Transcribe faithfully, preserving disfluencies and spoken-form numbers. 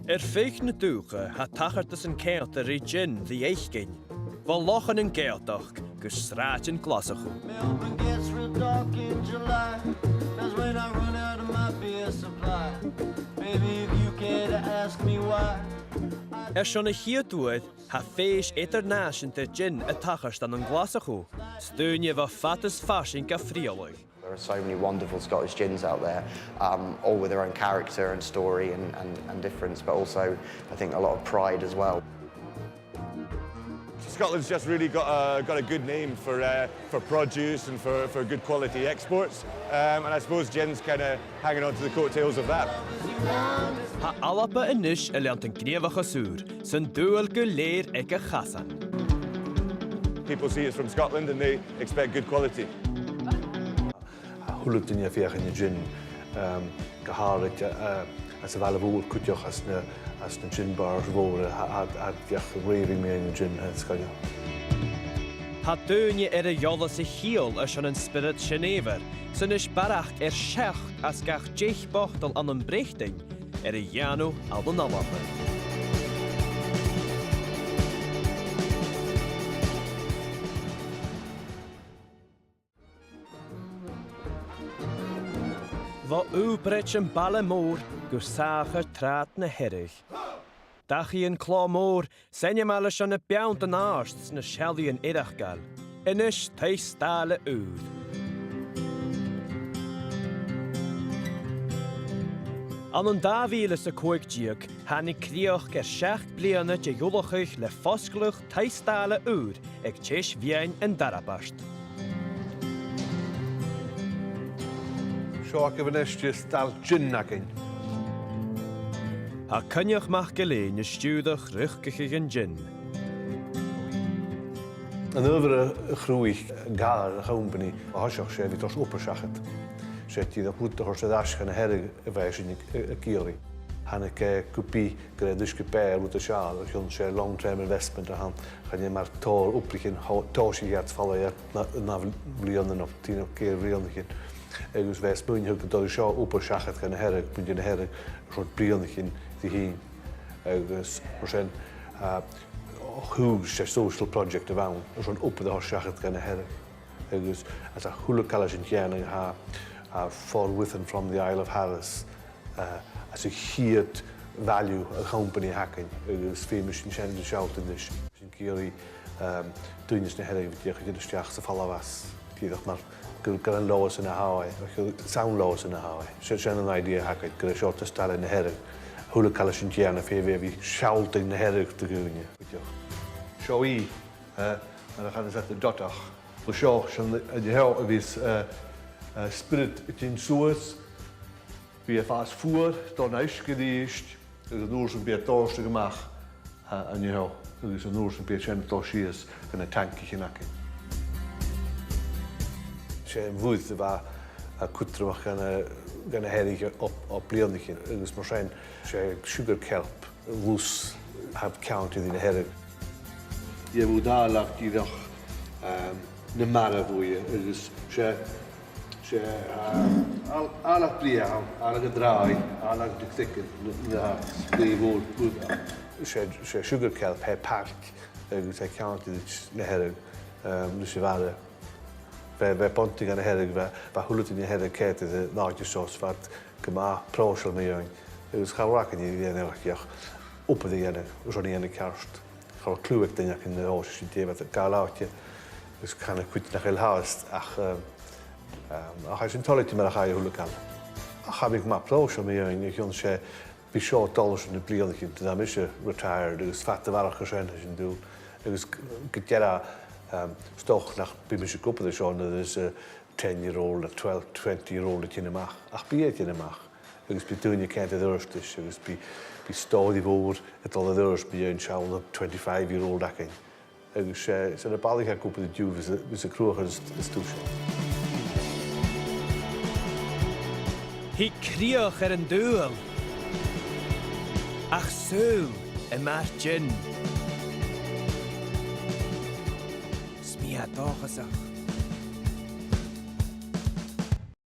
Air feadh na dùthcha tha tachartasan ceudna ri gin ri fhaicinn, bho lochan an Gàidhealtachd gu sràidean Ghlaschu. Melbourne gets real dark in July. That's when I run out of my beer supply. Baby, if you care to ask me why. Airson a' chiad uair, tha fèis eadar-nàiseanta gin a' tachairt ann an Glaschu, 's daoine bho fad is farsaing ga frithealadh. There are so many wonderful Scottish gins out there, um, all with their own character and story and, and, and difference, but also, I think, a lot of pride as well. So Scotland's just really got a, got a good name for, uh, for produce and for, for good quality exports. Um, and I suppose gin's kinda hanging on to the coattails of that. Tha Alba a-nis a' leantainn gnìomhachas ùr, san dùthaich gu lèir aig a' chasan. People see it's from Scotland and they expect good quality. Tha a h-uile duine a' feuchainn na gin, um, gu h-àraid, uh, anns a' bhaile mhòr cuideachd anns na, anns na gin bars mhòra, tha, tha, tha iad raving mu na gin, uh, sgoinneil. Tha daoine air an eòlas a chiall airson an spiorad sin fhèin, 's a-nis barrachd air seachd às gach deich botal ann am Breatainn air a dhèanamh ann an Alba. Bho Ùpraid am baile mòr gu sàmhchair tràth na Hearadh. Dachaigh an Clò Mòr, 's ainmeil airson na beanntan àrd 's na seallaidhean eireachdail. A-nis taigh-staile ùr. Ann an dà mhìle 's a còig deug, thàinig crìoch air seachd bliadhna de dh'ullachadh le fosgladh taigh-staile ùr aig teis-meadhan an Dair-abairt. Seo agaibh a-nis stail gin againn. Tha Coinneach MacGill-Eain a' stiùireadh riochdachadh an gin. An uair a chruthaich an càr a' chompanaidh, thòisich e a' toirt obair seachad. 'S e dìreach rud a thoirt air ais dhan a' Hearadh a bha sinn ag, ag iarraidh. Thàinig e gu bith gur e an t-uisge-beatha rud as fheàrr, a chionn 's e long-term investment a th' ann, chan e mar tòrr obraichean tha, tha sinn a' faighinn air na, na bliadhna no trì no ceithir bliadhnaichean. Agus bha e a' smaoineachadh gun toireadh seo obair seachad dhan a' Hearadh, bun dhan a' Hearadh, airson bliadhnaichean ri thighinn. Agus mar sin, uh, thuirt e social project a bh' ann, airson obair a thoirt seachad dhan a' Hearadh. Agus anns a h-uile càil a tha sinn a' dèanamh, tha, tha forthwith and from the Isle of Harris, uh, anns a' chiad value a' chompanaidh a th' againn, agus feumaidh sinn sin a shealltainn ris. Sinn ag iarraidh, um, daoine às na Hearadh a bhith a' dol a-steach sa Phalamhas, dìreach mar gur, gur ann leothasan a tha e, gur ann leothasan a tha e. Sin, sin an idea a th' againn, gur e seo taigh-staile na Hearadh. A h-uile càil a tha sinn a' dèanamh, feumaidh e a bhith a' sealltainn na Hearadh do dhaoine. Seo i, eh, mar a chanas iad, an dotach. Bho seo, sin an seo a bhios, eh, eh, spiorad a' tighinn suas, bidh e a' fàs fuar, dol na uisge a-rithist, agus an uair sin bidh e a' dòrtadh a-mach, eh, an seo, agus an uair sin bidh e sin a' dol sìos dha na tancaichean againn. 'S e am fuar a bha, eh, cudromach dhan a', dhan a' Hearadh o, o bhliadhnaichean, agus mar sin, 's e sugar kelp lus a tha ceangailte ris na Hearadh. Gheibh thu an t-àileag dìreach, um, na marbh bhuaithe, agus 's e, 's e, um, àil-, àileag brèagha, àileag an tràigh, àileag na cnocan, na, na, na, na mòr, mòr. 'S e, 's e sugar kelp, tha e pailg, agus tha e ceangailte ris na Hearadh, um, ris a' mharbh. Bha, bha bunting dhan a' Hearadh, bha, bha a h-uile duine a' Hearadh ceart air an àite seo, 's bha iad gu math pròiseil mu dheidhinn. Agus cha robh againn ri dhèanamh ach obair a dhèanamh, airson a dhèanamh ceart. Cha robh cliù aig duine againn an toiseach sin dè bha a' gabhail àite, agus chan eil cuid nach eil fhathast, ach, um, um, ach tha sinn toilichte mar a chaidh a h-uile càil. Ach tha mi gu math pròiseil mu dheidhinn, a chionn 's e, bidh seo a' dol airson na bliadhnaichean, nuair a tha mise retired, agus fad a bharrachd air sin, tha sin dùil. Agus gu, gu dearbh, um, 's dòcha nach bi mise ag obair an seo nuair a tha, uh, ten year old, no twelve, twenty year old a' tighinn a-mach. Ach bidh e a' tighinn a-mach. Agus bidh daoine a' coimhead air adhart ris, agus bidh, bidh stòiridh mhòr a' dol air adhart mu dheidhinn seann twenty-five year old againn. Agus 's e, 's e na balaich a th' againn an-diugh, bhios a, bhios a' cruthachadh as, as tusa. Thig crìoch air an t-saoghal. Ach saoghal a-màireach. 'S mi a tha dòchasach.